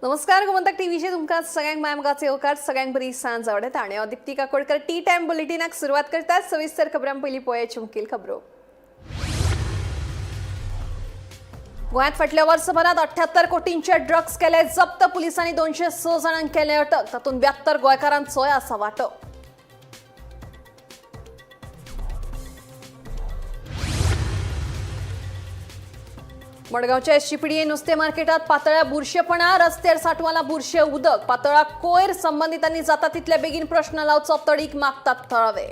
नमस्कार, गोमंतक टीव्हीचे तुमकां सगळ्यांक माय मोगाचे येवकार. सगळ्यांक बरी सांज आवडटा आनी हांव दीप्ती काकोडकर टी टायम बुलेटिनाक सुरवात करतात. सविस्तर खबरां पयलीं पळयाची मुखेल खबरो. गोंयांत फाटल्या वर्सभरात 78 कोटींचे ड्रग्स केले जप्त. पुलिसांनी 206 जाणांक केले अटक. तातूंत 72 गोंयकारांचोय आसा वांटो. मडगांवच्या एसजीपीडीए नुस्तें मार्केटात पातळ्या बुरशेपणा. रस्त्यार साठवाला बुरशे उदक, पातळा कोयर. संबंधितांनी जाता तितले बेगीन प्रश्न लावचो, तडीक मागतात थळावे.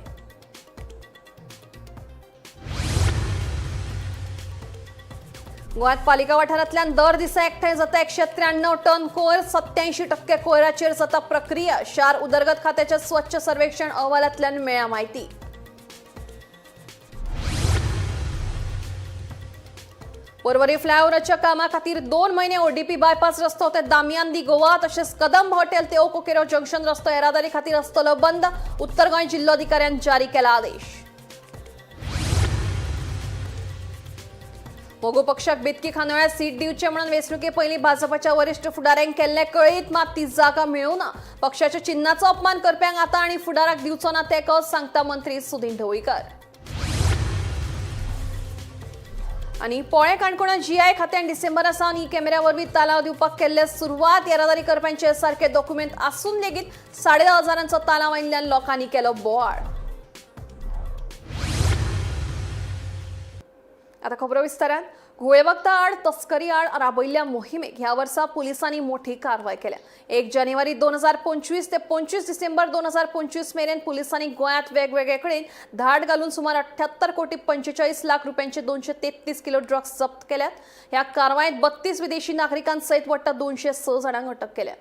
गोंयांत पालिका वाठारांतल्यान दर दिसा एकठांय जाता 193 टन कोयर. 87% कोयराचेर जाता प्रक्रिया. शार उदरगत खात्याच्या स्वच्छ सर्वेक्षण अहवालांतल्यान मेळ्ळ्या म्हायती. पर्वरी फ्लायओव्हराच्या कामा खातीर 2 म्हयने ओडीपी बायपास रस्तो ते दामियान दी गोवा तशेंच कदंब हॉटेल ते ओकोकेरो जंक्शन रस्तो येरादारी खातीर आसतलो बंद. उत्तर गोंय जिल्लोधिकाऱ्यान जारी केला आदेश. मगो पक्षाक बेतकी खांडोळ्यात सीट दिवचे म्हणून वेंचणुके पयलीं भाजपाच्या वरिश्ठ फुडाऱ्यांक केल्लें कळीत, मात ती जागा मेळूं ना. पक्षाच्या चिन्हाचो अपमान करप्यांक आतां आनी फुडाराक दिवचो ना तेंको, सांगता मंत्री सुदिन ढवळीकर. आनी पोळे काणकोणा जीआय खात्यान डिसेंबरा सावन ई कॅमेऱ्या वरवीं तालाव दिवपाक केल्ले सुरवात. येरादारी करप्यांचे सारके डॉक्युमेंट आसून लेगीत 10,500 तालाव आयिल्ल्यान लोकांनी केलो बोवाळ. आता खबरो विस्तारान. घुंवळे वखदां आड, तस्करी आड राबयल्ल्या मोहिमेक ह्या वर्सा पुलिसांनी मोठी कारवाय केल्या. 1 जानेवारी 2025 ते 25 डिसेंबर 2025 मेरेन पुलिसांनी गोंयांत वेगवेगळे कडेन धाड घालून सुमार 78 कोटी 45 लाख रुपयांचे 233 किलो ड्रग्स जप्त केल्यात. ह्या कारवायेत 32 विदेशी नागरिकांसयत वट्ट 206 जाणांक अटक केल्या.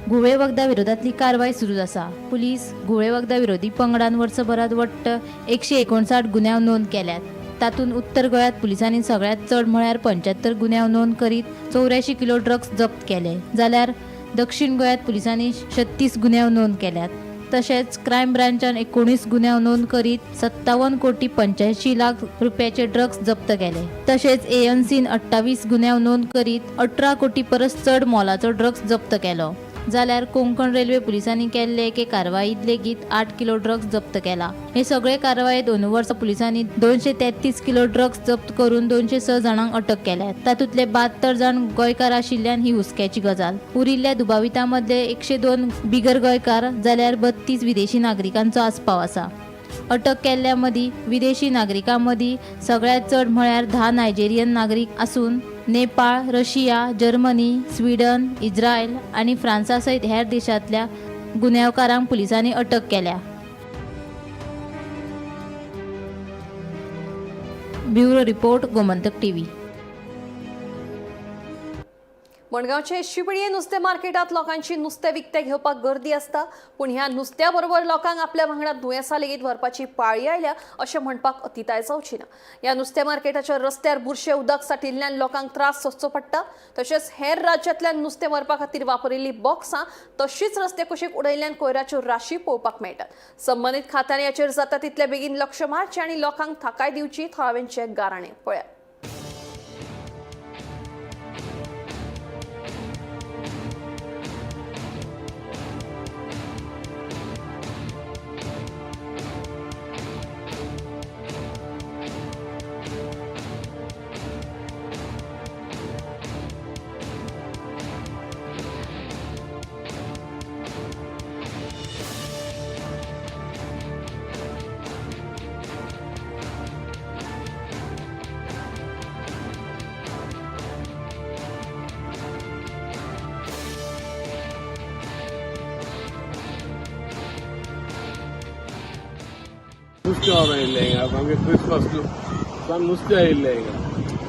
घुंवळे वखदां विरोधांतली कारवाय सुरू आसा. पुलीस घुंवळे वखदां विरोधी पंगडान वर्सभरात वट्ट 159 गुन्यांव नोंद केल्यात. तातूंत उत्तर गोंयांत पुलिसांनी सगळ्यांत चड म्हळ्यार 75 गुन्यांव नोंद करीत 84 किलो ड्रग्स जप्त केले, जाल्यार दक्षीण गोंयांत पुलिसांनी 36 गुन्यांव नोंद केल्यात. तशेंच क्रायम ब्रांचान 19 गुन्यांव नोंद करीत 57 कोटी 85 लाख रुपयाचे ड्रग्स जप्त केले. तशेंच एएनसीन 28 गुन्यांव नोंद करीत 18 कोटी परस चड मोलाचो ड्रग्स जप्त केलो, जाल्यार कोंकण रेल्वे पुलिसांनी केल्ले एके कारवायेंत लेगीत 8 किलो ड्रग्स जप्त केला. हे सगळे कारवायेंत अंदू वर्सा पुलिसांनी 233 किलो ड्रग्स जप्त करून 206 जाणांक अटक केल्या. तातूंतले 72 जाण गोंयकार आशिल्ल्यान ही हुस्क्याची गजाल. उरिल्ल्या दुबावितां मदले 102 बिगर गोंयकार जाल्यार 32 विदेशी नागरिकांचो आस्पाव आसा. अटक केल्ल्या मदीं विदेशी नागरिकां मदीं सगळ्यांत चड म्हळ्यार 10 नायजेरियन नागरीक आसून Nepal, Russia, Germany, Sweden, Israel आनी फ्रांसा सयत हेर देशांतल्या गुन्यांवकारांक पुलिसांनी अटक केल्या. Bureau report, Gomantak TV. मडगांवचे शिपडये नुस्तें मार्केटात लोकांची नुस्तें विकतें घेवपाक गर्दी आसता, पूण ह्या नुस्त्या बरोबर लोकांक आपल्या वांगडा दुयेंसां लेगीत व्हरपाची पाळी आयल्या अशें म्हणपाक अतिताय जावची ना. ह्या नुस्तें मार्केटाच्या रस्त्यार बुरशें उदक साठिल्ल्यान लोकांक त्रास सोंसचो पडटा. तशेंच हेर राज्यांतल्यान नुस्तें व्हरपा खातीर वापरिल्लीं बॉक्सां तशीच रस्ते कुशीक उडयल्ल्यान कोयराच्यो राशी पळोवपाक मेळटात. संबंदीत खात्यांनी हाचेर जाता तितले बेगीन लक्ष मारचें आनी लोकांक थाकाय दिवची, थळाव्यांचे गाराणें. पळयात. नुस्तें व्हरोन येयल्लें हिंगा. आमगे क्रिसमस न्हू, सो आमी नुस्तें येयल्लें हिंगा.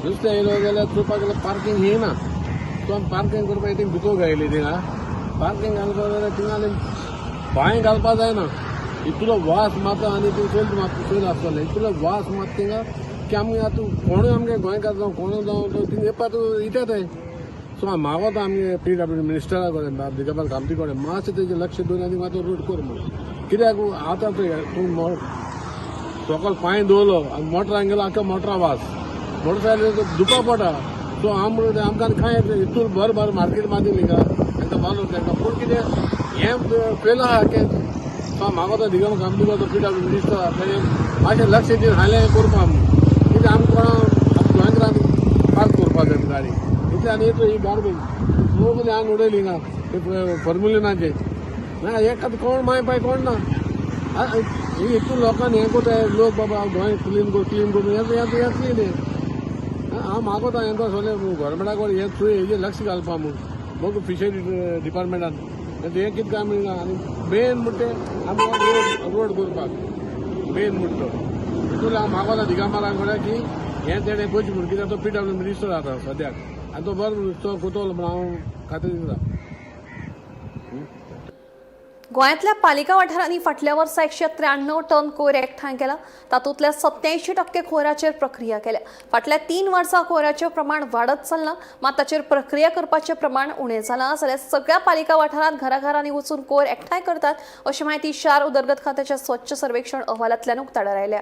नुस्तें येयलो जाल्यार चोवपाक गेल्यार पार्कींग ही ना. सो आमी पार्कींग करपाक थिंग भितर घायली. थिंगा पार्कींग घालपा जाल्यार थिंगा आनी पांय घालपा जायना, इतलो वास मारता. आनी थिंग चोयल मात चोयल आसतलें, इतलो वास मारता थिंगा की आमी आतां कोणूय आमगे गोंयकार जावं कोणूय जावं थिंग येवपा तूं इतें. सो हांव मागोता आमगे पीडब्ल्यू मिनिस्टरा कडेन, दिगंबर कामती कडेन, मातशें तेजें लक्ष दिवन आनी मातसो रोड कर म्हणून. कित्याक आतां तूं सोकोल पांय दवरलो आनी मोटरान गेलो, आख्खा मोटरा वास, मोटरसायकल दुपा पडटा. सो आमकां कांय इतून भर भर मार्केट माती न्ही. तांकां बांदून तांकां. पूण कितें हें फेल आहा की तो मागोता दिगम कामदिगाचो पी डब्ल्यू मिनिस्टर आहा, तेणें मातशें लक्ष दिवन हालें करपा म्हूण. कितें आमकां कोणा गोंयकारान पार्क करपा जाय गाडी इतले, आनी येतलो ही गार्बेज सगळी हांगा उडयली हिंगा फॉर्मुलिनाचे ना एकाद कोण माय पाय कोण ना. ही हितून लोकांनी हें करता लोक, बाबा गोंय क्लीन कर क्लीन करून येता येता येतली न्ही. हांव मागोता हेंका सगळें गोवोरमेंटा कडेन हें चोय, हेजेर लक्ष घालपा म्हूण बघ फिशरी डिपार्टमेंटान हें कितें काय म्हणना. आनी मेन म्हणटा तें आमकां रोड रोड करपाक मेन म्हणटा तो हितून हांव मागोता दिगंबरा कडेन की हें तेणें करचें म्हूण, कित्याक तो पी डब्ल्यू मिनिस्टर आसा सद्याक आनी तो बरो तो करतलो म्हूण हांव खात्री दिता. गोंयांतल्या पालिका वाठारांनी फाटल्या वर्सा 193 टन कोयर एकठांय केला. तातूंतल्या 87% कोयराचेर प्रक्रिया केल्या. फाटल्या 3 वर्सां कोयराचें प्रमाण वाडत चल्लां, मात ताचेर प्रक्रिया करपाचें प्रमाण उणें जालां. जाल्यार सगळ्या पालिका वाठारांत घराघरांनी वचून कोयर एकठांय करतात अशी म्हायती शार उदरगत खात्याच्या स्वच्छ सर्वेक्षण अहवालांतल्यान उक्ताडार आयल्या.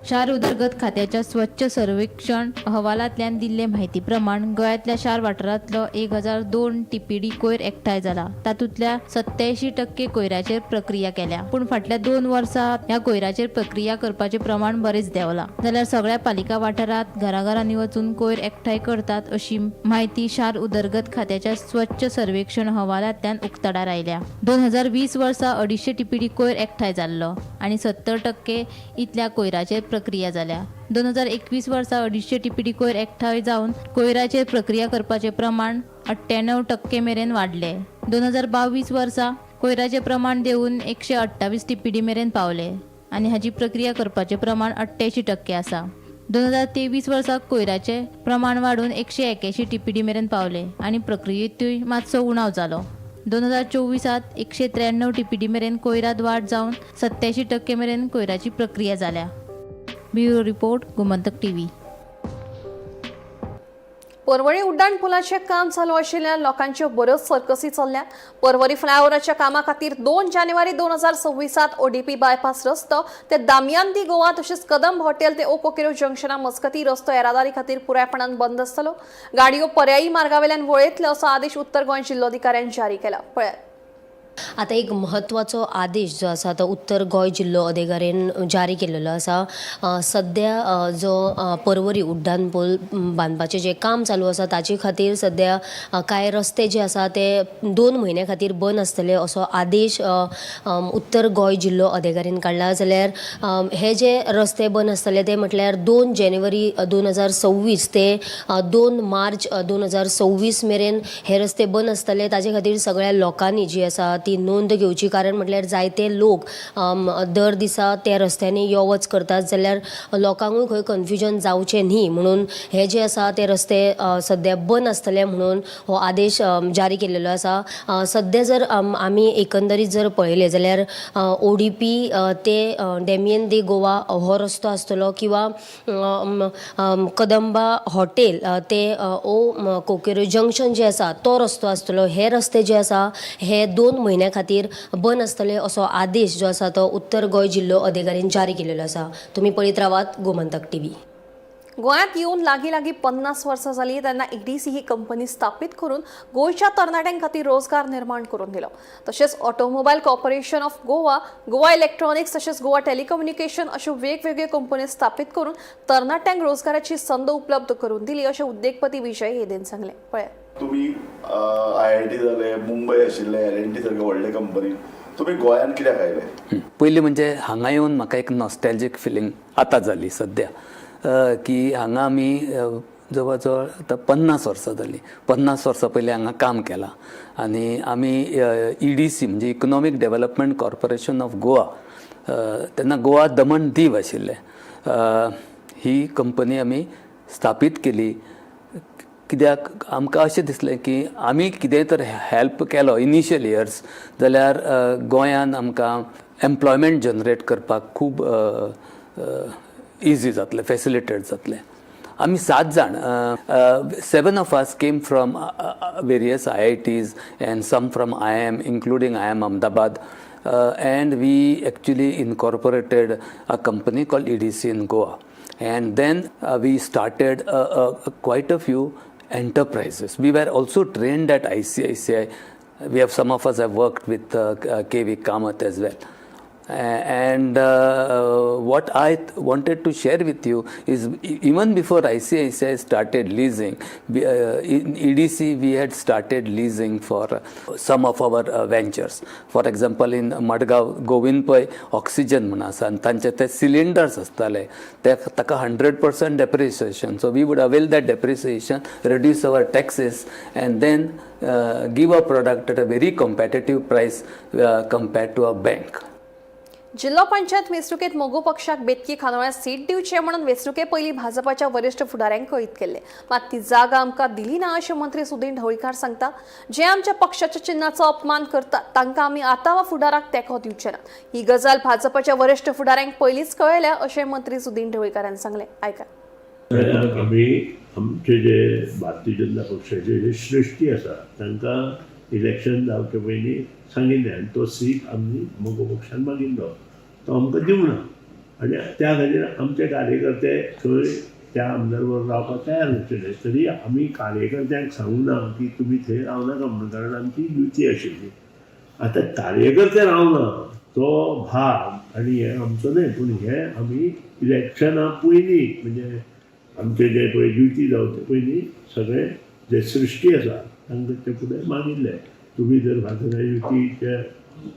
शार उदरगत खात्याच्या स्वच्छ सर्वेक्षण अहवालांतल्यान दिल्ले म्हायती प्रमाण गोंयांतल्या शार वाठारांतलो 1002 टीपीडी कोयर एकठांय जाला. तातूंतल्या 87% कोयराचेर प्रक्रिया केल्या. पूण फाटल्या 2 वर्सां ह्या कोयराचेर प्रक्रिया करपाचें प्रमाण बरेंच देंवलां. जाल्यार सगळ्या पालिका वाठारांत घराघरांनी वचून कोयर एकठांय करतात अशी म्हायती शार उदरगत खात्याच्या स्वच्छ सर्वेक्षण अहवालांतल्यान उक्ताडार आयल्या. 2020 वर्सा 250 टीपीडी कोयर एकठांय जाल्लो आनी 70% इतल्या कोयराचेर प्रक्रिया जाल्या. 2021 वर्सा 250 टीपीडी कोयर एकठांय जावन कोयराचेर प्रक्रिया करपाचें प्रमाण 98% मेरेन वाडलें. 2022 वर्सा कोयराचें प्रमाण देंवून 128 टीपीडी मेरेन पावलें आनी हाची प्रक्रिया करपाचें प्रमाण 88% आसा. 2023 वर्सा कोयराचें प्रमाण वाडून 181 टीपीडी मेरेन पावलें आनी प्रक्रियेंतूय मातसो उणाव जालो. 2024 193 टीपीडी मेरेन कोयरांत वाड जावन 87% मेरेन कोयराची प्रक्रिया जाल्या. Bureau report, Gomantak TV. Porvorim उड्डाण पुलाचें काम चालू आशिल्ल्यान लोकांच्यो बऱ्योच सर्कसी चल्ल्यात. पर्वरी फ्लायओव्हराच्या कामा खातीर 2 जानेवारी 2026 ओडीपी बायपास रस्तो ते दामियान दी गोवा तशेंच कदंब हॉटेल ते ओकोकेरो जंक्शना मजगती रस्तो येरादारी खातीर पुरायपणान बंद आसतलो. गाडयो पर्यायी मार्गावेल्यान वळयतले असो आदेश उत्तर गोंय जिल्लोधिकाऱ्यान जारी केला. पळयात. आतां एक म्हत्वाचो आदेश जो आसा तो उत्तर गोंय जिल्लो अधिकाऱ्यान जारी केल्लो आसा. सद्या जो पर्वरी उड्डाण पूल बांदपाचें जें काम चालू आसा ताचे खातीर सद्या कांय रस्ते जे आसा ते 2 म्हयन्या खातीर बंद आसतले असो आदेश उत्तर गोंय जिल्लो अधिकाऱ्यान काडला. जाल्यार हे जे रस्ते बंद आसतले ते म्हटल्यार 2 जानेवारी 2026 ते 2 मार्च 2026 मेरेन हे रस्ते बंद आसतले. ताजे खातीर सगळ्या लोकांनी जी आसा ती नोंद घेवची, कारण म्हटल्यार जायते लोक दर दिसा त्या रस्त्यांनी यो वच करतात, जाल्यार लोकांकूय खंय कन्फ्युजन जावचें न्ही म्हणून हे जे आसा ते रस्ते सद्या बंद आसतले म्हणून हो आदेश जारी केल्लो आसा. सद्या जर आमी एकंदरीत जर पळयलें जाल्यार ओडीपी ते डेमियन दे गोवा हो रस्तो आसतलो किंवा कदंबा हॉटेल ते ओ कोकेरो जंक्शन जे आसा तो रस्तो आसतलो. हे रस्ते जे आसा हे 2 म्हयन्या खातीर बंद आसतले असो आदेश जो आसा तो उत्तर गोंय जिल्लो अधिकाऱ्यान जारी केलेलो आसा. तुमी पळयत रावात गोमंतक टीव्ही. गोंयांत येवन लागीं लागीं 50 वर्सां जालीं तेन्ना ईडीसी ही कंपनी स्थापीत करून गोंयच्या तरणाट्यां खातीर रोजगार निर्माण करून दिलो. तशेंच automobile corporation of Goa, Goa electronics तशेंच गोवा टेलिकम्युनिकेशन अश्यो वेगवेगळ्यो कंपन्यो स्थापीत करून तरणाट्यांक रोजगाराची संद उपलब्ध करून दिली अशें उद्देगपती विजय हेदेन सांगलें. पळयात. तुमी आयआयटी जाले, मुंबय आशिल्ले एल एन टी सारखे व्हडले कंपनी, तुमी गोंयांत कित्याक आयले? पयलीं म्हणजे हांगा येवन म्हाका एक नॉस्टॅल्जीक फिलींग आतां जाली सद्या, की हांगा आमी जवळ जवळ आतां 50 वर्सां जालीं. 50 वर्सां पयलीं हांगा काम केलां आनी आमी ईडीसी म्हणजे economic development corporation of Goa, तेन्ना गोवा दमण दीव आशिल्लें, ही कंपनी आमी स्थापीत केली कित्याक आमकां अशें दिसलें की आमी कितेंय तर हेल्प केलो इनिशियल इयर्स जाल्यार गोंयान आमकां एम्प्लॉयमेंट जनरेट करपाक खूब इजी जातलें, फेसिलिटेट जातलें. आमी 7 जाण, 7 of us came from various IITs and some from IIM, including IIM Ahmedabad, and we actually incorporated a company called EDC in Goa. And then we started quite a few enterprises. We were also trained at ICICI. We have some of us have worked with KV Kamath as well. And what I wanted to share with you is even before ICICI started leasing, in EDC we had started leasing for some of our ventures. For example, in Madgaon, Govind Pai oxygen म्हूण आसा आनी तांचे ते cylinders आसताले ते ताका 100% depreciation. So we would avail that depreciation, reduce our taxes and then give a product at a very competitive price compared to a bank. जिल्हो पंचायत वेंचणुकेत मगो पक्षाक बेतकी खांडोळ्यात सीट दिवचे म्हणून वेंचणुके पयलीं भाजपाच्या वरिश्ठ फुडाऱ्यांक कळीत केल्ले, मात ती जागा आमकां दिली ना अशें मंत्री सुदीन ढवळीकार सांगता. जे आमच्या पक्षाच्या चिन्हाचो अपमान करतात तांकां आमी आतां वा फुडाराक तेंको दिवचे ना. ही गजाल भाजपाच्या वरिश्ठ फुडाऱ्यांक पयलींच कळयल्या अशें मंत्री सुदीन ढवळीकारान सांगलें. आयका. आमी आमचे जे भारतीय जनता पक्षाचे जे श्रेश्ठी आसा तांकां इलेक्शन जावचे पयलीं सांगिल्लें आनी तो सीट आमी मगो पक्षान मागिल्लो, तो आमकां दिवंक ना आनी त्या खातीर आमचे कार्यकर्ते थंय त्या आमदार बरोबर रावपाक तयार नाशिल्ले. तरी आमी कार्यकर्त्यांक सांगूंक ना की तुमी थंय रावनाका म्हणून, कारण आमची युती आशिल्ली. आतां कार्यकर्ते रावना तो भाग आनी हें आमचो न्हय, पूण हें आमी इलेक्शना पयलीं म्हणजे आमचे जे पळय युती जावचे पयलीं सगळे जे सृश्टी आसा तांकां ते फुडें मागिल्ले, तुमी जर भारतीय युतीचे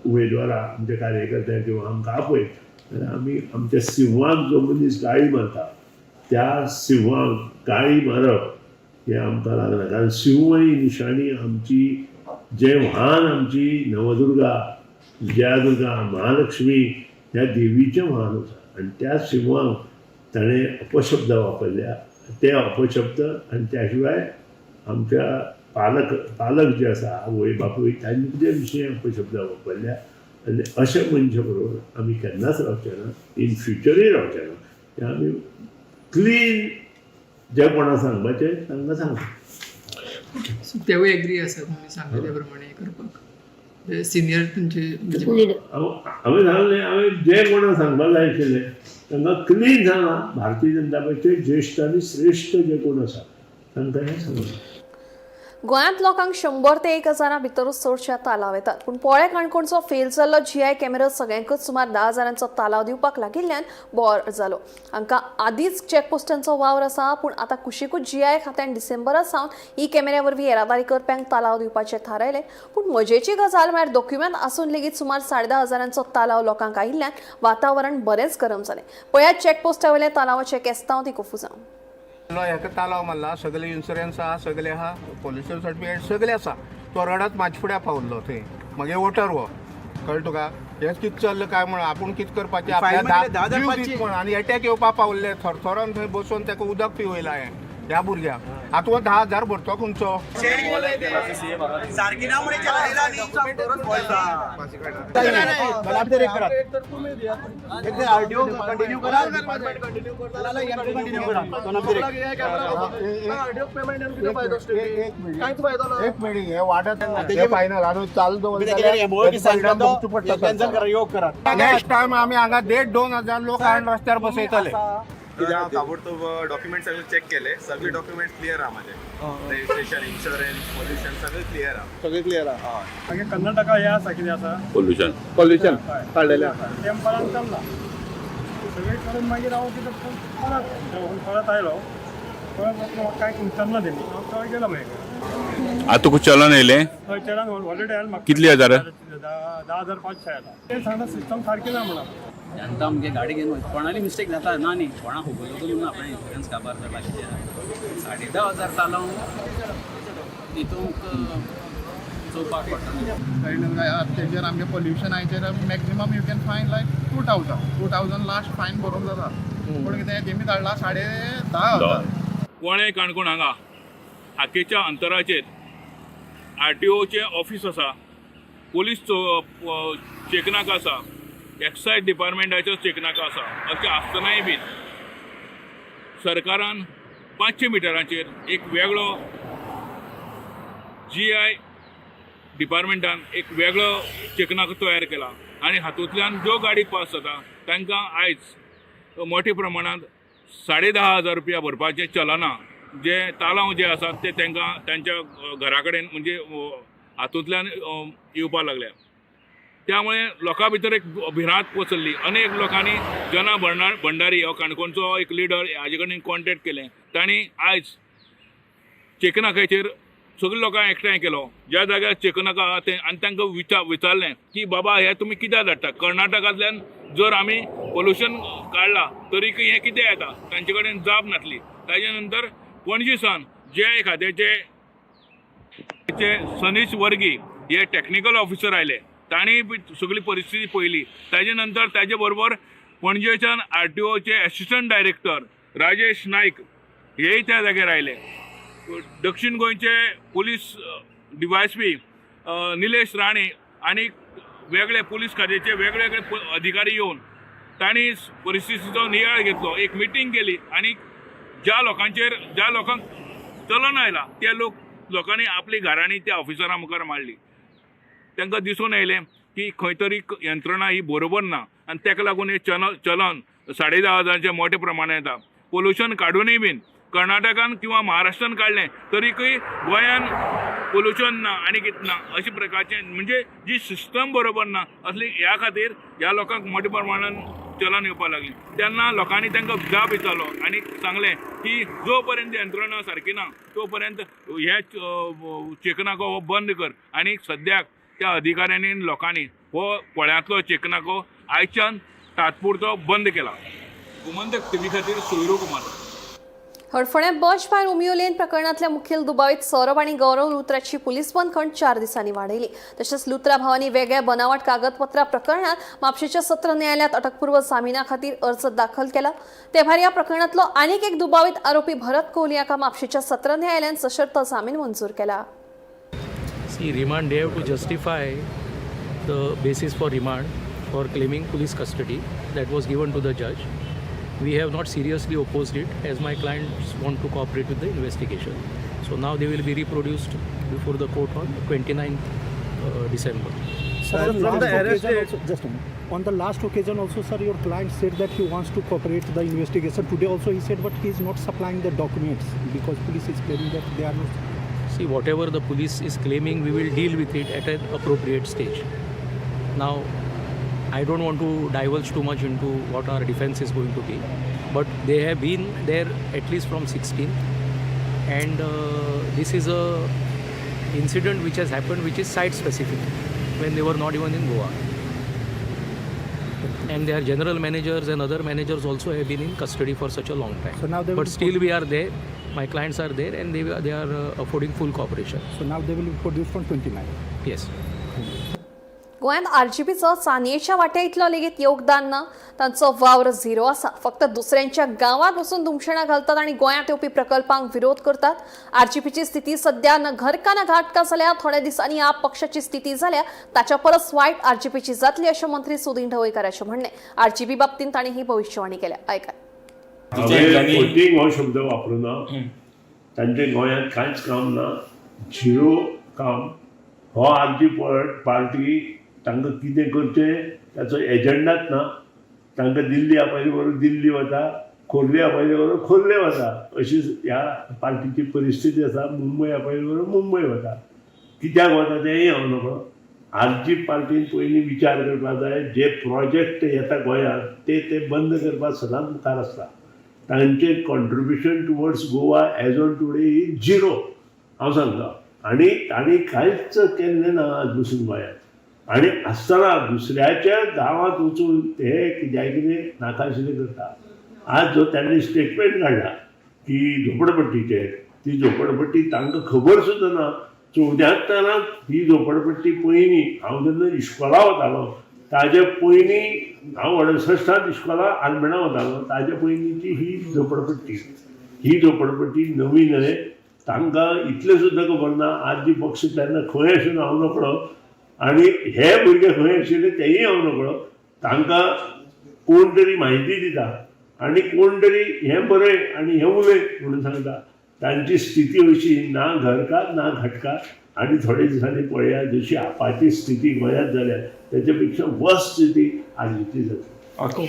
उमेदवारा आमच्या कार्यकर्त्यांक किंवा आमकां आपयत जाल्यार आमी आमच्या सिंहाक जो मनीस गाळी मारता त्या सिंहाक गाळी मारप हें आमकां लागना, कारण सिंह ही निशाणी आमची, जें वाहन आमची नवदुर्गा, विजयादुर्गा, महालक्ष्मी ह्या देवीचें वाहन आसा आनी त्या सिंहाक ताणें अपशब्द वापरल्या, ते अपशब्द आनी त्या शिवाय आमच्या पालक जे आसा आवय बापूय तांचे विशीं अपशब्द वापरल्या आनी अशे मनशा बरोबर आमी केन्नाच रावचे ना, इन फ्युचरूय रावचे ना. ते आमी क्लीन जे कोणा सांगपाचें तांकां सांगता. सो तेवूय एग्री आसा तुमी सांगले त्या प्रमाणे करपाक, सिनियर तुमचे म्हणजे लिडर. हांवें सांगलें, हांवें जे कोणाक सांगपाक जाय आशिल्लें तांकां क्लीन सांगलां, भारतीय जनता पक्षाचे ज्येश्ठ आनी श्रेश्ठ जे कोण आसा तांकां हें सांगलां. गोंयांत लोकांक 100 ते 1000 भितरूच चडशे तालाव येतात, पूण पोळे काणकोणचो फेल जाल्लो जीआय कॅमेरो सगळ्यांकूच सुमार 10 हजारांचो तालाव दिवपाक लागिल्ल्यान बोर जालो. हांकां आदींच चॅकपोस्टांचो वावर आसा, पूण आतां कुशीकूच जीआय खात्यान डिसेंबरा सावन ही कॅमेऱ्या वरवीं येरादारी करप्यांक तालाव दिवपाचें थारायलें. पूण मजेची गजाल म्हळ्यार डॉक्युमेंट आसून लेगीत सुमार 10,500 हजारांचो तालाव लोकांक आयिल्ल्यान वातावरण बरेंच गरम जालें. पळयात चॅकपोस्टा वयल्या तालावाचें केस्तांव ती कोफुजांव. हेका तालाव मारला, सगळे इन्शुरन्स आहा, सगळे आहा, पोल्युशन सर्टिफिकेट सगळे आसा. तो रडत म्हाजे फुड्या पावल्लो थंय, मागीर वोटर हो, कळ्ळें तुका? हें कितें चल्लां काय म्हण आपूण कितें करपाचें आपल्या जीव दीत म्हण आनी एटॅक येवपा पावल्ले, थरथरोन थंय बसून ताका उदक पिवयलां हांवें ह्या भुरग्याक. आतां हो 10 हजार भरतो खंयचो? एक मिनिट, हे वाडत फायनल आनी चालू दवरता. नेक्स्ट टायम आमी हांगा 1.5-2 हजार लोक हाडून रस्त्यार बसयतले. कित्याक ताबडतोब डॉक्युमेंट सगळे चेक केले, सगळे डॉक्युमेंट क्लियर आहा माझे, रजिस्ट्रेशन, इन्शुरन्स, पोल्युशन सगळे क्लियर आहा. सगळें क्लियर आहा. मागीर कर्नाटका हें आसा, कितें आसा. पोल्युशन पोल्युशन काडलेलें आहा. टेंपरान चल्ला सगळें करून. मागीर हांव कितें परत परत आयलो, परत वतना म्हाका कांय उचलना तेणी, हांव थंय गेलो मागीर. आता तुका चलन येयलें? हय, चेरान ऑलरेडी आयला म्हाका. कितली हजार? 10,500 आयला. ते सांगता सिस्टम सारकी ना म्हणून. जनता आमगे गाडी घेवन वयता, कोणाली मिस्टेक जाता ना न्ही, कोणाक खबर ना आपणें इन्शुरन्स काबार जाला कितें जालां. 10,500 तालांव हितूंक चोवपाक पडटा. तेजेर आमगे पोल्युशनाचेर maximum you can fine like 2,000, 2,000 last fine भरूंक जाता, पूण कितें तेमी धाडला 10,500. पोळें काणकोण हांगा हाकेच्या अंतराचेर आरटीओचें ऑफीस आसा, पोलीस चेकनाका आसा, एक्सायज डिपार्टमेंटाचो चेकनाका आसा. अशें आसतनाय बीन सरकारान 500 मिटरांचेर एक वेगळो जीआय डिपार्टमेंटान एक वेगळो चेकनाको तयार केला आनी हातूंतल्यान ज्यो गाडी पास जाता तांकां आयज मोठ्या प्रमाणांत 10,500 रुपया भरपाचें चलना. जे तालांव जे आसात ते तांकां तांच्या घरा कडेन म्हणजे हातूंतल्यान येवपाक लागल्या. त्यामुळे लोकां भितर एक भिरांत पसरली. अनेक लोकांनी जना भंडारी हो काणकोणचो एक लिडर हाजे कडेन कॉन्टेक्ट केलें. तांणी आयज चेकनाक्याचेर सगळ्या लोकांक एकठांय केलो, ज्या जाग्यार चेकनाका आहा तें, आनी तांकां विचारलें की बाबा हें तुमी कित्याक धाडटा, कर्नाटकांतल्यान जर आमी पोल्युशन काडलां तरीकय हें कितें येता, तांचे कडेन जाप नासली. ताजे नंतर पणजी सावन जे खात्याचे सनीश वर्गी हे टॅक्निकल ऑफिसर आयले, तांणी सगळी परिस्थिती पळयली. ताजे नंतर ताजे बरोबर पणजेच्यान RTOचे एसिस्टंट डायरेक्टर राजेश नायक हेय त्या जाग्यार आयले. दक्षिण गोंयचे पुलीस DYSP Nilesh Rane आनी वेगळे पुलीस खात्याचे वेगळे अधिकारी येवन तांणी परिस्थितीचो नियाळ घेतलो, एक मिटींग केली आनी ज्या लोकांचेर ज्या लोकांक चलन आयला त्या लोकांनी आपली घरांनी त्या ऑफिसरां मुखार मांडली. तांकां दिसून आयलें की खंय तरी यंत्रणा ही बरोबर ना आनी ताका लागून हें चलन 10,500 मोठ्या प्रमाणात येता. पोल्युशन काडूनय बीन कर्नाटकान किंवा महाराष्ट्रान काडलें तरीकय गोंयान पोल्युशन ना आनी कितें ना अशे प्रकारचें म्हणजे जी सिस्टम बरोबर ना असली ह्या खातीर ह्या लोकांक मोठ्या प्रमाणान चलन येवपाक लागलें. तेन्ना लोकांनी तांकां जाप विचारलो आनी सांगलें की जो पर्यंत यंत्रणा सारकी ना तो पर्यंत हे चेकनाको हो बंद कर. आनी सद्याक त्या अधिकाऱ्यांनी लोकांनी हो पोळ्यांतलो चेकनाको आयच्यान तात्पुरतो बंद केला. गोमंतक टीव्ही खातीर सोयरू कुमार. हडफण्यां बश बाय रोमियो लेन प्रकरणांतल्या मुखेल दुबावीत सौरभ आनी गौरव लुत्राची पुलीस बंदखण 4 दिसांनी वाडयली. तशेंच लुत्रा भावांनी वेगळ्या बनावट कागदपत्रां प्रकरणात म्हापशेंच्या सत्र न्यायालयात अटकपूर्व जामिना खातीर अर्ज दाखल केला. ते भायर ह्या प्रकरणांतलो आनीक एक दुबावीत आरोपी भरत कोहली हाका म्हापशेंच्या सत्र न्यायालयान सशर्त जामीन मंजूर केला. See, remand, they have to justify the basis for remand for claiming police custody that was given to the judge. We have not seriously opposed it as my clients want to cooperate with the investigation. So now they will be reproduced before the court on 29th December. Sir, just a minute. On the last occasion also, sir, your client said that he wants to cooperate the investigation. Today also he said, but he is not supplying the documents because police is claiming that they are not. See, whatever the police is claiming, we will deal with it at an appropriate stage. Now, I don't want to divulge too much into what our defense is going to be, but they have been there at least from 16th, and this is a incident which has happened which is site specific, when they were not even in Goa. And their general managers and other managers also have been in custody for such a long time. So now they will but still we are there, my clients are there, and they are affording full cooperation. So now they will be produced on 29. Yes. गोंयांत आरजीपीचो चानयेच्या वाट्या इतलो लेगीत योगदान ना, तांचो वावर zero आसा. फक्त दुसऱ्यांच्या गांवांत वचून धुमशेणां घालतात आनी गोंयांत येवपी प्रकल्पांक विरोध करतात. आरजीपीची स्थिती सध्या न घरका ना घाटका जाल्या. थोड्या दिसांनी आप पक्षाची स्थिती जाल्या ताच्या परस वायट आरजीपीची जातली अशें मंत्री सुदिन ढवळीकाराचें म्हणणें. आरजीपी बाबतींत तांणी ही भविश्यवाणी केल्या. आयकात. हांवें हो शब्द वापरुना. तांचे गोंयांत कांयच काम ना, झिरो काम. हो आरजी पार्टी तांकां कितें करचें ताचो एजंडाच ना. तांकां दिल्ली आपयले बरोबर दिल्ली वता, खोर्ले आपयले बरोबर खोर्ले वता, अशी ह्या पार्टीची परिस्थिती आसा. मुंबय आपयले बरोबर मुंबय वता, कित्याक वता तेंय हांव नकळो. आरजी पार्टीन पयलीं विचार करपाक जाय, जे प्रोजेक्ट येता गोंयांत ते ते बंद करपाक सदांच मुखार आसता. तांचें contribution towards Goa as on today is zero, हांव सांगता. आनी तांणी कांयच केल्लें ना आज पसून गोंयांत. आनी आसतना दुसऱ्याच्या गांवांत वचून ते कित्याक कितें नाका आशिल्लें करता. आज जो तांणी स्टेटमेंट काडला की झोपडपट्टीचेर, ती झोपडपट्टी तांकां खबर सुद्दां ना. 74 ही झोपडपट्टी पयलीं हांव जेन्ना इश्कोला वतालो ताजे पयलीं, हांव 68 इश्कोला आलमेणा वतालो, ताजे पयलींची ही झोपडपट्टी. ही झोपडपट्टी नवी न्हय, तांकां इतलें सुद्दां खबर ना. आज जी पक्ष तेन्ना खंय आशिल्लो हांव नकळो, आनी हे भुरगे खंय आशिल्ले तेंय हांव नकळो. तांकां कोण तरी म्हायती दिता आनी कोण तरी हें बरय आनी हें उलय म्हणून सांगता. तांची स्थिती अशी ना घरकार ना घटकार. आनी थोडे दिसांनी पळया जशी आपाची स्थिती गोंयांत जाल्या तेच्या पेक्षा वर्स स्थिती आरजीची जातली.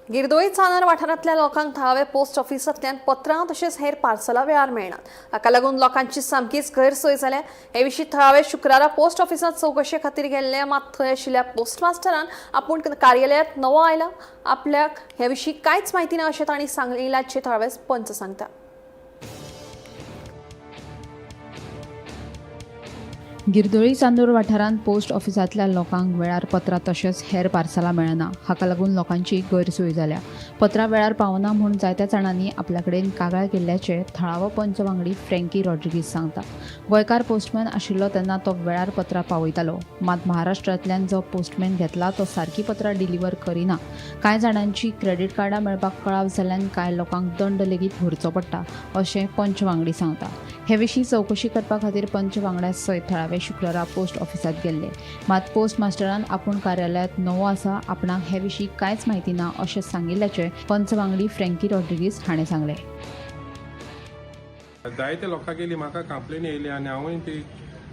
गिरदोळी चांदर वाठारांतल्या लोकांक थळावे पोस्ट ऑफिसांतल्यान पत्रां तशेंच हेर पार्सलां वेळार मेळनात. हाका लागून लोकांची सामकीच गैरसोय जाल्या. हे विशीं थळावे शुक्रारा पोस्ट ऑफिसांत चवकशे खातीर गेल्ले, मात थंय आशिल्ल्या पोस्टमास्टरान आपूण कार्यालयांत नवो आयला, आपल्याक हे विशीं कांयच म्हायती ना अशें तांणी सांगिल्ल्याचें थळावे पंच सांगता. गिरदोळी चांदोर वाठारांत पोस्ट ऑफिसांतल्या लोकांक वेळार पत्रां तशेंच हेर पार्सलां मेळना. हाका लागून लोकांची गैरसोय जाल्या. पत्रां वेळार पावना म्हूण जायत्या जाणांनी आपल्या कडेन कागाळ केल्ल्याचें थळावो पंच वांगडी फ्रँकी रॉड्रिगीज सांगता. गोंयकार पोस्टमॅन आशिल्लो तेन्ना तो वेळार पत्रां पावयतालो, मात महाराष्ट्रांतल्यान जो पोस्टमॅन घेतला तो सारकी पत्रां डिलिव्हर करिना. कांय जाणांची क्रेडीट कार्डां मेळपाक कळाव जाल्ल्यान कांय लोकांक दंड लेगीत भरचो पडटा अशें पंच वांगडी सांगता. हे विशीं चवकशी करपा खातीर पंच वांगड्या सयत थळावे शुक्रारा पोस्ट ऑफिसांत गेल्ले, मात पोस्ट मास्टरान आपूण कार्यालयांत नवो आसा, आपणाक हे विशीं कांयच म्हायती ना अशें सांगिल्ल्याचें पंच वांगडी फ्रँकी रॉड्रिगीज हाणें सांगलें. जायते लोकांगेली म्हाका कंप्लेन येयली आनी हांवें ती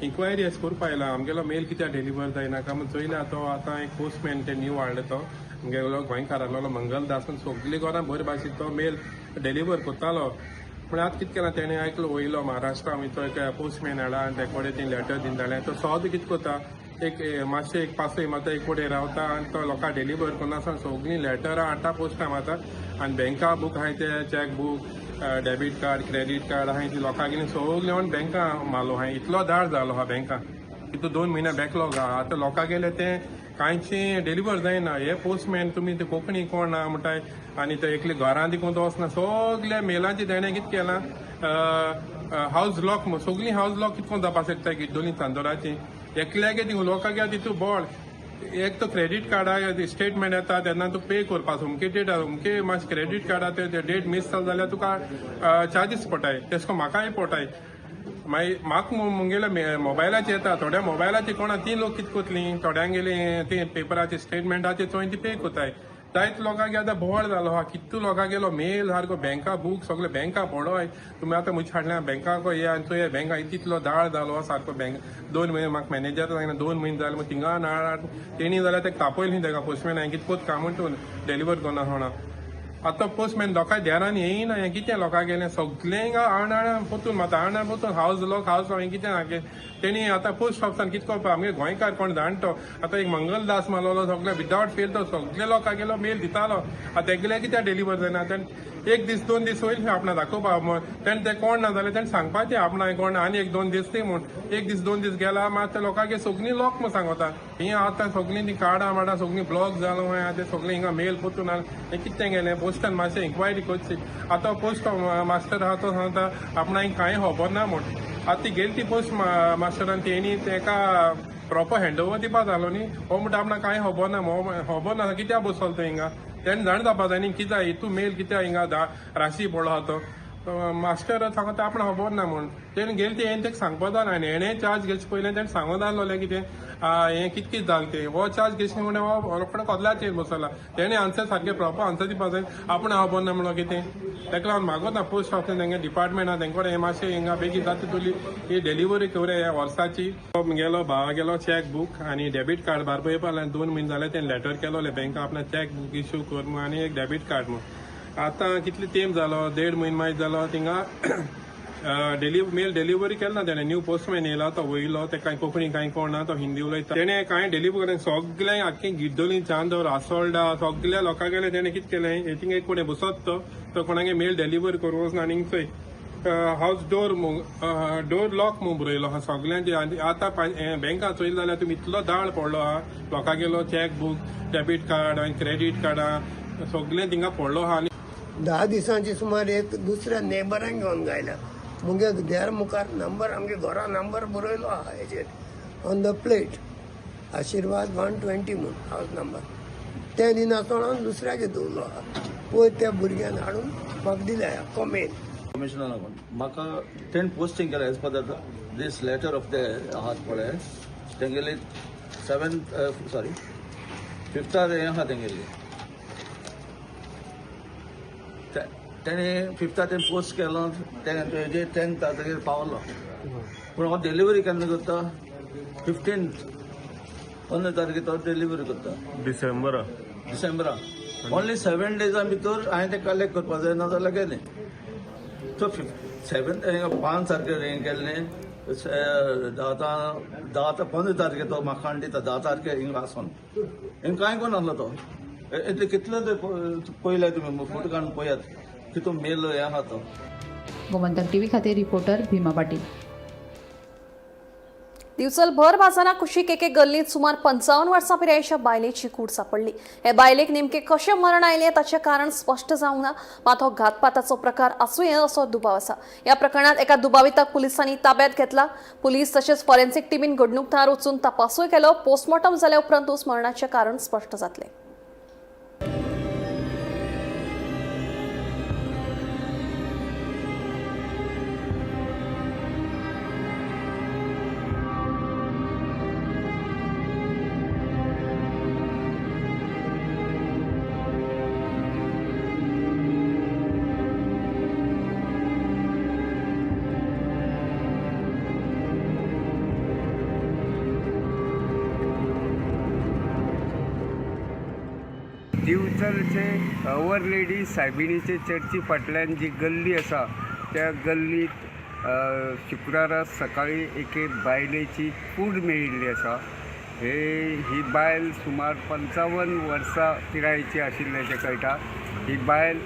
इन्क्वायरी अशें करपा आयला आमगेलो मेल कित्याक डिलिव्हर जायना काय म्हूण चोयल्या. तो आतां एक पोस्टमॅन ते न्यू हाडलो तो आमगेलो गोंयकार आसलेलो मंगलदास, सगळे घरां बरे भाशेन तो मेल डिलिव्हर करतालो. पूण आतां कितें केलां तेणें ऐकलो वयलो महाराष्ट्रा तो एक पोस्टमॅन हाडला आनी ते कडेन ती लेटर दिताले. तो सद कितें करता, एक मातशें एक पासय मारता, एक कडेन रावता आनी तो लोकांक डिलिव्हर करना आसतना सगळीं लेटरां हाडटा पोस्टां मारता आनी बँका बूक आहाय ते cheque book, debit card, credit card आहाय ती लोकांगेली सगळीं येवन बँका मारलो आहाय. इतलो दाळ जालो आहा बँका, तितू 2 म्हयने बॅकलॉग आहा. आतां लोकांगेले ते कांयचे डिलिव्हर जायना. हे पोस्टमॅन तुमी ते कोंकणी कोण ना म्हणटाय आनी ते एकले घरां देखून तो वचना. सगल्या मेलांचे तेणें कितें केलां, हावज लॉक, सगळीं हावज लॉक कितें करून जावपाक शकता गिड्डोली चांदोराची एकल्यागे ती लोकांक तितू बोळ. एक तो क्रेडीट कार्डा स्टेटमेंट येता तेन्ना तूं पे करपाक अमके डेट अमके मातशें क्रेडीट कार्डा ते डेट मीस जाल जाल्यार तुका चार्जीस पडटाय. तेश कोन म्हाकाय पडटाय. मागीर म्हाका मुगेल्या मोबायलाचेर येता, थोड्या मोबायलाचेर कोणा ती लोक कितें करतली, थोड्यांगेली ती पेपराचे स्टेटमेंटाचे चोय ती पे करताय. जायते लोकांक आतां बोवाळ जालो आहा, कितू लोकांगेलो मेल सारको बँका बूक सगळे बँका पडोय. तुमी आतां म्हजे हाडल्या बँकाक ये आनी चोय बँका तितलो दाळ जालो आहा सारको बँक. 2 म्हयने म्हाका मॅनेजर सांगना 2 म्हयने जाले मग थिंगा नाळ तेणी जाल्यार तेका तापयलें तेका पोस्टमॅन हांवें कितें कोत काम म्हणटून डिलिव्हर करना सोणा. आतां पोस्टमॅन लोकांक ध्यानान येयना. हें कितें लोकांक गेलें सगळें हिंगा आण आण पोतून मारता, आण आण पोतून हावज लॉक हावज लॉक हें कितें सारकें तेणी आतां पोस्ट ऑफिसान कितें करपा. आमगे गोंयकार कोण जाण तो आतां एक मंगलदास मारलेलो सगळे विदावट फेल तो सगळे लोकांक गेलो मेल दितालो. आतां तेगेले कित्याक डिलिव्हर जायना. तेणें 1 दीस 2 दीस वयले आपणा दाखोवपा, तेणें ते कोण ना जाल्यार तेणें सांगपाचें आपणा कोण आनी 1-2 दीस ती म्हूण. 1 दीस 2 दीस गेला मात ते लोकांक सगळीं लॉक म्हूण सांगता. ही आतां सगळीं ती कार्डां माडां सगळीं ब्लॉक जालो आहा ते सगळीं हिंगा मेल पोतून हें कितें गेलें पोस्टान मातशें इन्क्वायरी करची. आतां पोस्ट मास्टर आहा तो सांगता आपणाक कांय खबर ना म्हूण. आतां ती गेली ती पोस्ट मास्टरान तेणी तेका प्रोपर हँड ओवर दिवपा जालो न्ही. हो म्हणटा आपणाक कांय खबर ना, खबर ना कित्याक बसलो तो हिंगा. तेणें जाण जावपा जाय न्ही कित्याक हितू मेल कित्याक हिंगा राशी पडलो आहा तो. मास्टर सांगता आपणाक खबर ना म्हूण. तेणें गेले ती हें तेका सांगपा जाय आनी हेणें चार्ज घेवचे पयलें तेणें सांगूं जालोलें कितें हें कितें कितें जालें तें. हो चार्ज घेवचे म्हणून हो रोखडो कोदलाचेर बसला. तेणें आन्सर सारकें प्रोपर आन्सर दिवपा जाय. आपणाक खबर ना म्हणलो कितें. तेका लागून मागोता पोस्ट ऑफिसान तेंगे डिपार्टमेंट आहा तेंकडे हें मातशें हिंगा बेगीन जाता तुली ही डिलिव्हरी करुया ह्या वर्साची. मुगेलो भावागेलो चॅक बूक आनी डेबीट कार्ड भायर पळयपा लागलें. 2 म्हयने जाले तेणें लेटर केलोलें बँका आपणा चॅक बूक इश्यू कर म्हूण आनी एक डेबीट कार्ड म्हूण. आतां कितले तेंप जालो, 1.5 म्हयने मागीर जालो थिंगा मेल डिलिव्हरी केला ना तेणें. न्यू पोस्टमॅन येयला तो वयलो, ते कांय कोंकणी कांय कोण ना, तो हिंदी उलयता. तेणें कांय डिलिव्हरी सगळें आख्खें गिड्डोली चांदोर आसोल्डा सगळ्या लोकांगेलें तेणें कितें केलें थिंगा एक कोणें बसत तो कोणागे मेल डिलिव्हरी करूं वचना. आनी चोय हावज डोर डोर लॉक म्हूण बरयलो आहा सगळ्यांचे. आनी आतां बँका चोयलें जाल्यार तुमी इतलो दाळ पडलो आहा लोकांगेलो चॅक बूक, डेबीट कार्ड आनी क्रेडीट कार्डां सगळें थिंगा पडलो आहा. 10 दिसांची सुमार एक दुसऱ्या नेबरांक घेवन गायला. मुगे देर मुखार नंबर आमगे घरा नंबर बरयलो आहा हेजेर ऑन the plate आशिर्वाद 120 म्हूण हावज नंबर. ते दिनासतना दुसऱ्यागे दवरलो आहा. पयर त्या भुरग्यान हाडून म्हाका दिल्या आख्खो मेल. कमिशनर म्हाका तेणें पोस्टींग केला as per this letter of the आहात पळय तेंगेली 5th हें आहा तेंगेली. तेणें 5th तेणें पोस्ट केलो तेजेर 10th तागेर पावलो. पूण हांव डिलिव्हरी केन्ना करता 15 तारखे तो डिलिव्हरी करता डिसेंबरा. ओन्ली 7 डेजा भितर हांवें तें कलेक्ट करपा जाय, नाजाल्यार गेलें. सो 7 5 तारखेर हें केल्लें, 10 15 तारखे तो म्हाका हाडून दिता, 10 तारखे हिंगा आसोन हिंगा कांय कोण नासलो तो. इतले कितले ते पयले तुमी फोटो काडून पळयात कितू मेल हें आहा तो. गोमंतक टीव्ही खातीर रिपोर्टर भीमा पाटील. दिवचल भर बाजारा कुशीक एके गल्लीत सुमार 55 वर्सां पिरायेच्या बायलेची कूड सापडली. हे बायलेक नेमके कशें मरण आयलें ताचें कारण स्पश्ट जावंक ना, मात हो घातपाताचो प्रकार आसूं येत असो दुबाव आसा. ह्या प्रकरणांत एका दुबाविताक पुलिसांनी ताब्यात घेतला. पुलीस तशेंच फॉरेन्सिक टिमीन घडणूक थळार वचून तपासूय केलो. पोस्टमॉर्टम जाल्या उपरांतूच मरणाचें कारण स्पश्ट जातलें. दिवचलचे our lady सायबिणीचे चर्ची फाटल्यान जी गल्ली आसा त्या गल्लीत शुक्रारा सकाळी एके बायलेची कूड मेळिल्ली आसा. ही बायल सुमार 55 वर्सां पिरायेची आशिल्ल्याचें कळटा. ही बायल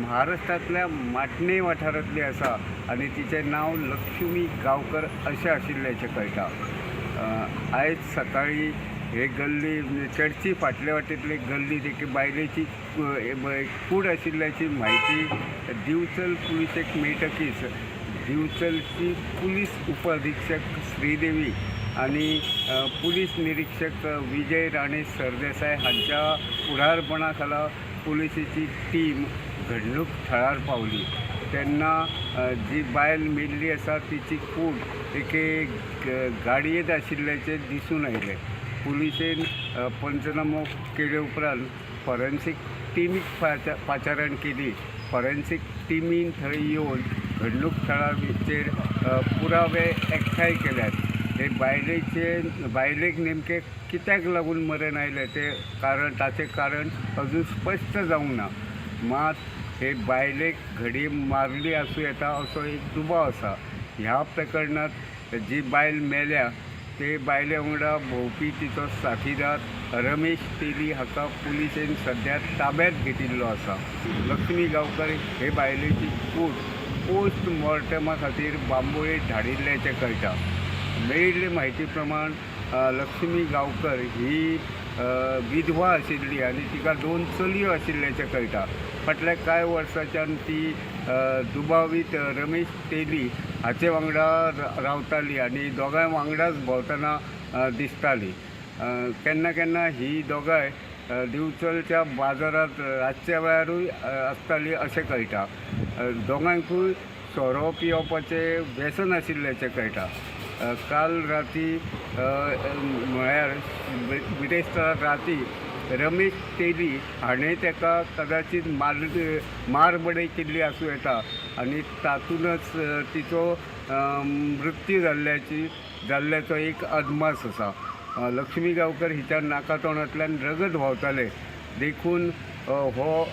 महाराष्ट्रांतल्या माटणे वाठारांतली आसा आनी तिचें नांव लक्ष्मी गांवकर अशें आशिल्ल्याचें कळटा. आयज सकाळी हे गल्ली चर्ची फाटल्या वाटेंतली गल्लीत एके बायलेची कूड आशिल्ल्याची म्हायती दिवचल पुलिसेक मेळटकीच दिवचलची पुलीस उपअधिक्षक श्रीदेवी आनी पुलीस निरीक्षक विजय राणे सरदेसाय हांच्या फुडारपणा खाला पुलिसेची टीम घडणूक थळार पावली. तेन्ना जी बायल मेल्ली आसा तिची कूड एके गाडयेंत आशिल्ल्याचें दिसून आयलें. पुलिसेन पंचनामो केले उपरांत फॉरेन्सिक टिमीक पाचारण केली. फॉरेन्सिक टिमीन थंय येवन घडणूक थळाचेर पुरावे एकठांय केल्यात. हे बायलेक नेमकें कित्याक लागून मरण आयलें तें कारण ताचें कारण अजून स्पश्ट जावंक ना. मात हे बायलेक घडये मारली आसूं येता असो एक दुबाव आसा. ह्या प्रकरणांत जी बायल मेल्या ते बायले वांगडा भोंवपी तिचो साथीदार रमेश तेली हाका पुलिसेन सद्या ताब्यात घेतिल्लो आसा. लक्ष्मी गांवकर हे बायलेची कूड पोस्टमॉर्टमा खातीर बांबोळे धाडिल्ल्याचें कळटा. मेळिल्ले म्हायती प्रमाण लक्ष्मी गांवकर ही विधवा आशिल्ली आनी तिका 2 चलयो आशिल्ल्याचें कळटा. फाटल्या कांय वर्सांच्यान ती दुबावीत रमेश तेली हाचे वांगडा रावताली आनी दोगांय वांगडाच भोंवतना दिसताली. केन्ना केन्ना ही दोगांय दिवचलच्या बाजारांत रातच्या वेळारूय आसताली अशें कळटा. दोगांयकूय सोरो पिवपाचें व्यसन आशिल्ल्याचें कळटा. काल राती म्हळ्यार बिरेस्तारा राती रमेश तेली हाणें ताका कदाचीत मारबडय केल्ली आसूं येता आनी तातूंतच तिचो मृत्यू जाल्ल्याचो एक अदमास आसा. लक्ष्मी गांवकर हिच्या नाका तोंडांतल्यान रगत व्हांवतालें देखून हो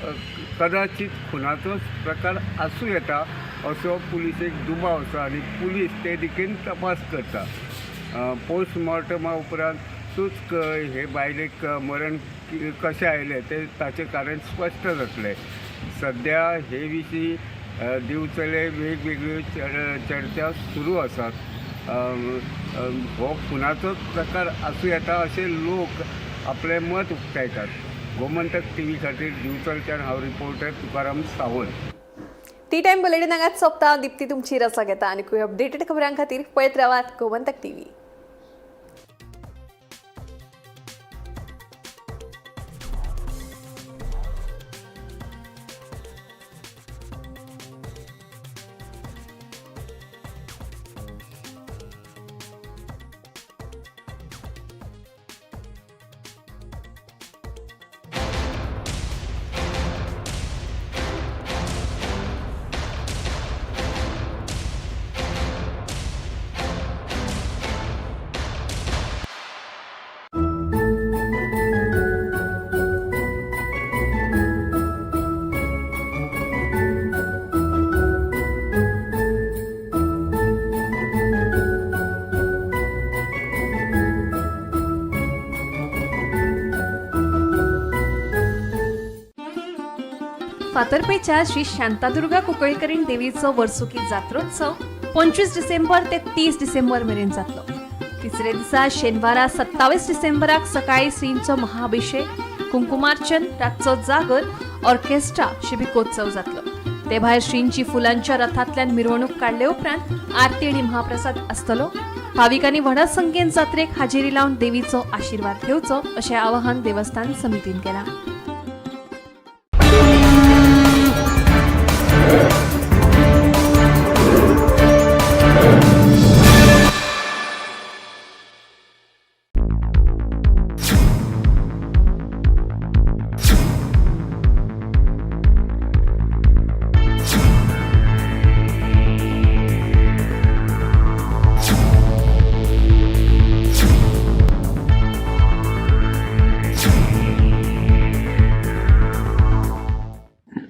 कदाचीत खुनाचोच प्रकार आसूं येता असो पुलिसेक दुबाव आसा आनी पुलीस ते दिकेन तपास करता. पोस्टमॉर्टमा उपरांतूच हे बायलेक मरण कशें आयलें तें ताचें कारण स्पश्ट जातलें. सद्या हे विशीं दिवचले वेगवेगळ्यो चर्चा सुरू आसात. हो खुनाचोच प्रकार आसूं येता अशें लोक आपलें मत उक्तायतात. गोमंतक टीव्ही खातीर दिवचलच्यान हांव reporter Tukaram Sawant. T time bulletin हांगाच सोंपता. दीप्ती तुमची रजा घेता आनी अपडेटेड खबरां खातीर पळयत रावात गोमंतक टीव्ही. फातर्पेच्या श्री शांतादुर्गा कुंकळीकरीण देवीचो वर्सुकी जात्रोत्सव 25 डिसेंबर ते 30 डिसेंबर मेरेन जातलो. तिसरे दिसा शेनवारा 27 डिसेंबराक सकाळी श्रींचो महाअभिषेक, कुंकुमार्चन, रातचो जागर, ऑर्केस्ट्रा शिबिकोत्सव जातलो. ते भायर श्रींची फुलांच्या रथांतल्यान मिरवणूक काडले उपरांत आरती आनी महाप्रसाद आसतलो. भाविकांनी व्हडा संख्येन जात्रेक हाजेरी लावन देवीचो आशिर्वाद घेवचो अशें आवाहन देवस्थान समितीन केलां.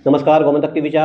नमस्कार, गोमंतक टीव्हीच्या